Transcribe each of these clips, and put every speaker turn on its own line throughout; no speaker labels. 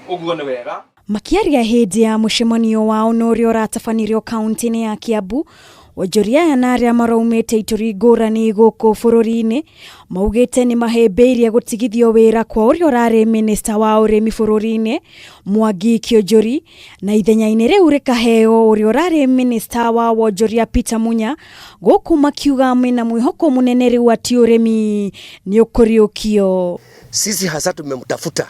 Ũguo nĩ wega.
Makĩaria hĩndĩ ya mũcemanio wao na ũrĩa ũratabanirio kaunti-inĩ ya Kiambu, onjoria aya na arĩa maraumĩte ituri ngũrani gũkũ bũrũri-inĩ maugĩte nĩ mahĩmbĩirie gũtigithio wĩra kwa ũrĩa ũrarĩ minista wa ũrĩmi bũrũri-inĩ Mwangi Kĩonjori, na ithenya-inĩ rĩu rĩkaheo ũrĩa ũrarĩ minista wa wonjoria Peter Munya, gũkũ makiuga mena mwĩhoko mũnene rĩu atĩ ũrĩmi nĩ ũkũriũkio.
Sisi hasa tumemtafuta,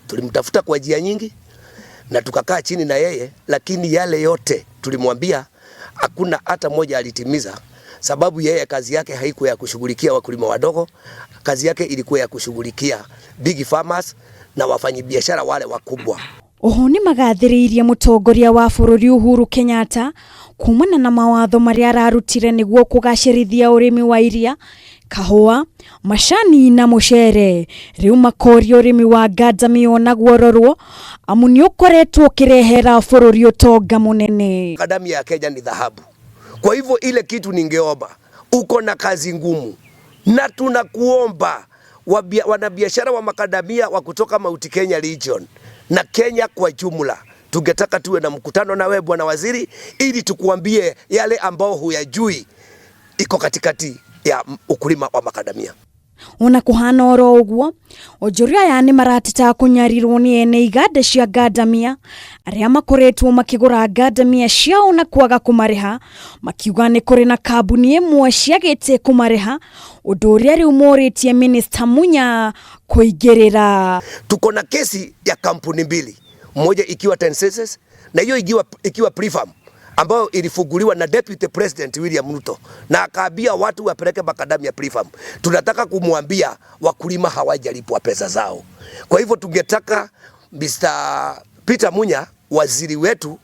tulimtafuta kwa njia nyingi na tukakaa chini na yeye, lakini yale yote tulimwambia hakuna hata moja alitimiza, sababu yeye kazi yake haikuwa ya kushughulikia wakulima wadogo, kazi yake ilikuwa ya kushughulikia big farmers na wafanyibiashara wale wakubwa.
Oho nĩ magathĩrĩirie mũtongoria wa bũrũri Uhuru Kenyatta kumana na mawatho marĩa ararutire nĩguo kũgacĩrithia ũrĩmi wa iria, kahũa, macani na mũcere. Rĩu makoria ũrĩmi wa ngandamia onaguo ũrorwo amu nĩ ũkoretwo ũkĩrehera bũrũri ũtonga mũnene.
Makadamia ya Kenya ni dhahabu. Kwa hivyo ile kitu ningeomba, uko na kazi ngumu, na tunakuomba wanabiashara wa makadamia wa kutoka Mount Kenya region na Kenya kwa jumla, tungetaka tuwe na mkutano na wewe bwana waziri, ili tukuambie yale ambao huyajui iko katikati ya ukulima wa makadamia.
Ona kuhana oro ũguo, onjoria aya nĩ marateta kũnyarirwo nĩ ene iganda cia ngandamia arĩa makoretwo makĩgũra ngandamia ciao na kwaga kũmarĩha, makiuga nĩ kũrĩ na kambuni ĩmwe ciagĩte kũmarĩha, ũndũ ũrĩa rĩu morĩtie Minista Munya kũingĩrĩra.
Tuko na kesi ya kampuni mbili, moja ikiwa Tensenses na hiyo ikiwa Prefarm ambayo ilifunguliwa na Deputy President William Ruto na akaambia watu wapeleke makadamia Prefarm. Tunataka kumwambia wakulima hawajalipwa pesa zao. Kwa hivyo tungetaka Mr. Peter Munya, waziri wetu,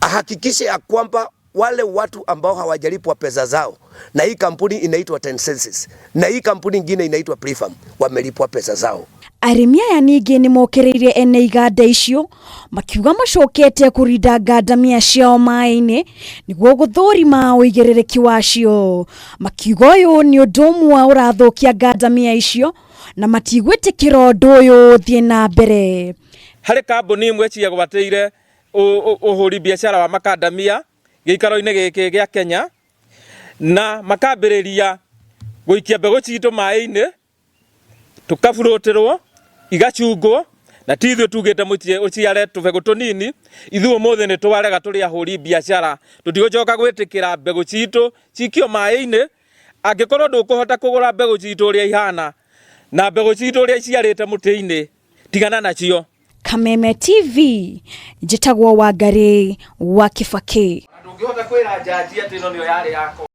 ahakikishe ya kwamba wale watu ambao hawajalipwa pesa zao, na hii kampuni inaitwa Tensenses na hii kampuni ingine inaitwa Prefarm, wamelipwa pesa zao.
Arĩmi aya ningĩ nĩ mokĩrĩire ene iganda icio makiuga macokete kũrinda ngandamia ciao maĩ-inĩ nĩguo gũthũrima ũigĩrĩrĩki wacio, makiuga ũyũ nĩ ũndũ ũmwe ũrathũkia ngandamia icio na matigwĩtĩkĩra ũndũ ũyũ ũthiĩ na mbere.
Harĩ kambuni imwe ciegwatĩire ũhũri biacara wa makandamia gĩikaro-inĩ gĩkĩ gĩa Kenya na makambĩrĩria gũikia mbegũ citũ maĩ-inĩ, tũkaburũtĩrwo igacungwo, na ti ithuĩ tugĩte mũciĩ ũciare tũbegũ tũnini. Ithuĩ ũmũthĩ nĩ twarega, tũrĩ ahũri biacara, tũtigũcoka gwĩtĩkĩra mbegũ citũ cikio maĩ-inĩ. Angĩkorwo ndũkũhota kũgũra mbegũ citũ ũrĩa ihana na mbegũ citũ ũrĩa iciarĩte mũtĩ-inĩ, tigana nacio.
Kameme TV, njĩtagwo Wangarĩ wa Kĩbakĩ.
Ndũngĩhota kwĩra njaji atĩ ĩno nĩyo yarĩ yakwa.